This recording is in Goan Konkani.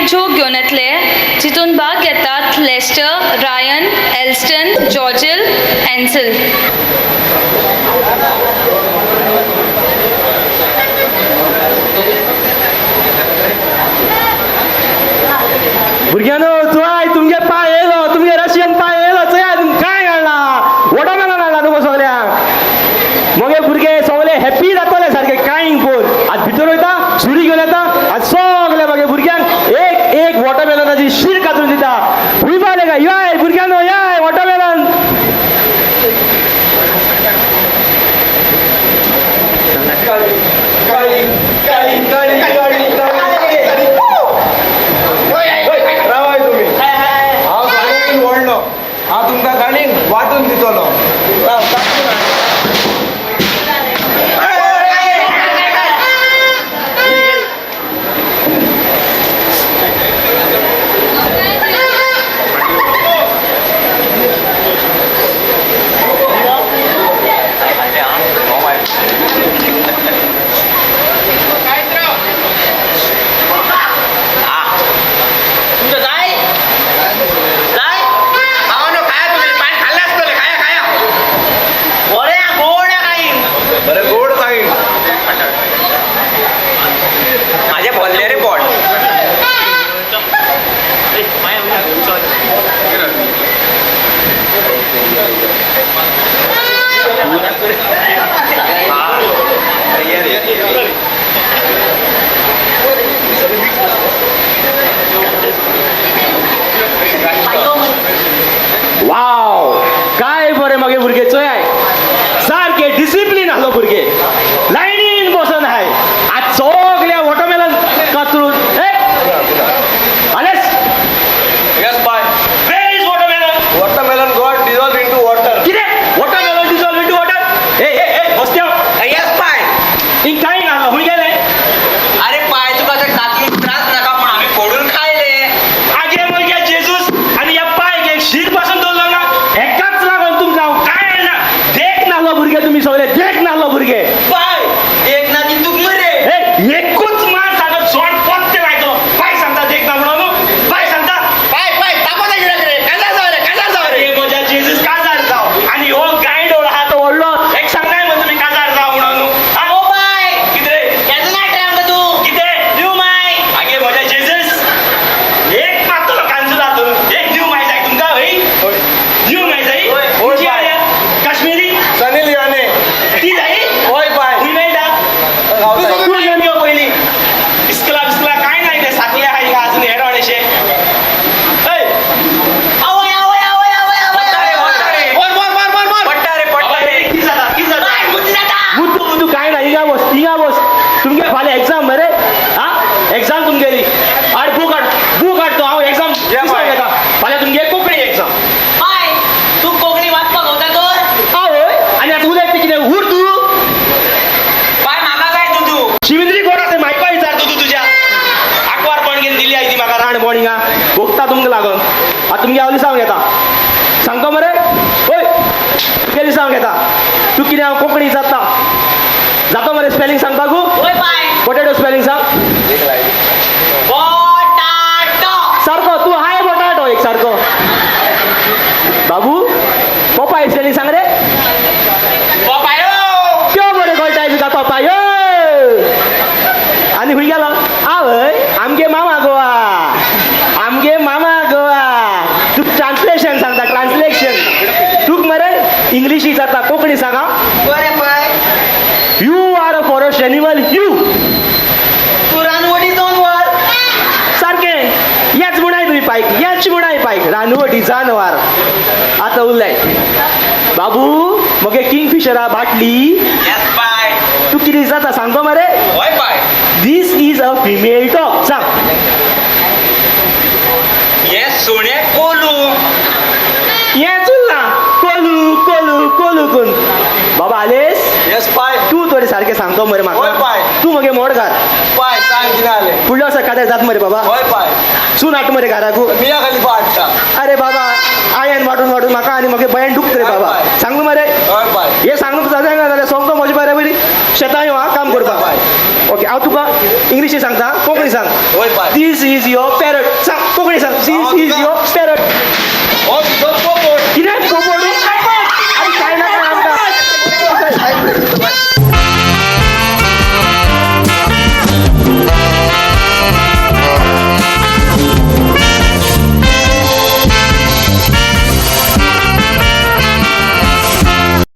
एक जोक घेवन येतले जितून भाग घेतात लेस्टर, रायन, एल्स्टन, जॉर्जल, एन्सल. भुरग्यांनो चोय तुमगे पांय येयलो, तुमगे रशियन पांय येयलो. चोया तुमकां काय हाडला, वॉटरमेलन हाडला तुमकां सगळ्यांक. मगे भुरगे सगळे हॅपी जातले सारके कांय पळोवन. आज भितर वयता, सुरी घेवन येता, आज सगळे मगे भुरग्यांक एक एक वॉटरमेलनाची शीर कातरून दिता. हुंय पावले काय? याय भुरग्यांनो, याय वॉटरमेलन. रावाय तुमी, हांव गाडयेन व्हडलो, हांव तुमकां गाडयेन वांटून दितलो. बरें गोड खायन. माझे भरले रे पोट. वाव, काय बरें मगे भुरगे चोयाय, सारके डिसिप्लीन आसलो भुरगे, लायनीन बसून आहाय. आज सगल्या वॉटरमेलन कातरून. आलेस. येस पाय. Where is watermelon? Watermelon got dissolve into water. कितें? Watermelon dissolve into water? ए ए ए बसत्या. येस पाय. हिंग कांय घालना, खूंय गेले? अरे पाय, तुका ते कातरून त्रास नाका म्हण आमी फोडून खायले. आगे मुलग्या जेजूस आनी ह्या पायक एक शीर पासून दवरलो ना, हेकाच लागून तुमकां हांव कांय ना देख नासलो भुरगे, तुमी सगळे देख नासलो भुरगे. पाय एक ना ती तुक मरे. ए एकूच मार सांगत सोड पत्ते लायतलो. पाय सांगता देख ना म्हणून, पाय सांगता. पाय पाय तापो गिराक रे, काजार जाव रे, काजार जाव रे. अरे म्हज्या जेजूस काजार जाव. आनी हो गायडोळ आहा तो व्हडलो, एक सांगनाय मग तुमी काजार जाव म्हणून. ओ पाय, कितें केन्ना नाटय आमकां तूं? कितें दिव माय. आगे म्हज्या जेजस एक मारतलो कांजुला धरून. एक दिव माय जाय तुमकां? हय दिव माय जाय. होय, खंयची पाय. आल्या काश्मीरी सनी लियोने. ती जाय? होय पाय. खंय मेळटा? गावता. तूं घेवन यो पयलीं. इस्कला बिस्कला कांय ना, इतें साकले आहा हिंगा अजून हेडवाणेशे. हय आवय आवय आवय आवय आवय. पडटा रे. मोर मोर मोर मोर मोर. पडटा रे, पडटा बाबा, रे. कितें जाता, कितें जाता? पाय बुद्धी जाता. मुद्दू मुद्दू कांय ना. हिंगा बस, हिंगा बस. तुमगे फाल्यां एग्जाम मरे. हा एग्जाम तुमगेली. हाड बूक, हाड बूक, हाड तो हांव एग्जाम या बाय. घेता. फाल्यां तुमगे कोंकणी एग्जाम. पाय तूं कोंकणी वाचपाक गावता तर? आवय, आनी आतां उलयता कितें उर्दू? पाय म्हाका काय तूं तूं शिविंद्री कोण आसा म्हाका विचारता तूं? तुज्या आंकवार पण घेवन दिली आय ती म्हाका राण पण हिंगा भोगता तुमकां लागून. आतां तुमगे हांव लिसांव घेता, सांगता मरे. हय तुगे लिसांव घेता. तूं कितें हांव कोंकणी जाता जाता मरे स्पेलिंग सांगता गो? होय पाय. पोटेटो स्पेलिंग सांग. बटाटो. सारको तूं हाय बटाटो एक सारको. बाबू पोपाय स्पेलिंग सांग रे. पोपायो. त्यो बरें कळटाय तुका पोपाय. आनी खंय गेलो? आवय आमगे मामा गोवा, आमगे मामा गोवा. तूं ट्रान्सलेशन सांगता, ट्रान्सलेशन तुक मरे इंग्लिशी जाता, कोंकणी सांगा. बरें पाय. You are a forest animal you. तूं रानवटी जानवर. सारकें याच म्हणाय तुमी पायक, याच म्हणाय पायक, रानवटी जानवर. आतां उरलाय बाबू मगे किंगफिशरा बाटली. येस पाय. तूं कितें जाता सांगता मरे? होय पाय. This is a female dog सांग. हे सुणे कोलू. हें चुल्ला कोलू कोलू कोलू कोन. बाबा आलेस. येस पाय. तूं तरी सारकें सांगतो मरे होय म्हाका. पाय. तूं मगे मोडकार. पाय सांग कितें जालें? फुडल्या वर्सा काजार जात मरे बाबा? होय पाय. सून हाडटा मरे घराकू? मिया खलिफा हाडटा. अरे बाबा आयन वाटून वाटून म्हाका आनी म्हागे बयन दुखता रे बाबा. सांगू मरे? हय पाय. हे सांगूंक जाता जाल्यार सोमतो म्हजे बरे बरी शेतां यो हा काम करपाक. पाय. ओके, हांव तुका इंग्लिशी सांगता, कोंकणी सांग. वय पाय. This is your parrot. सांग, कोंकणी सांग. This is your parrot.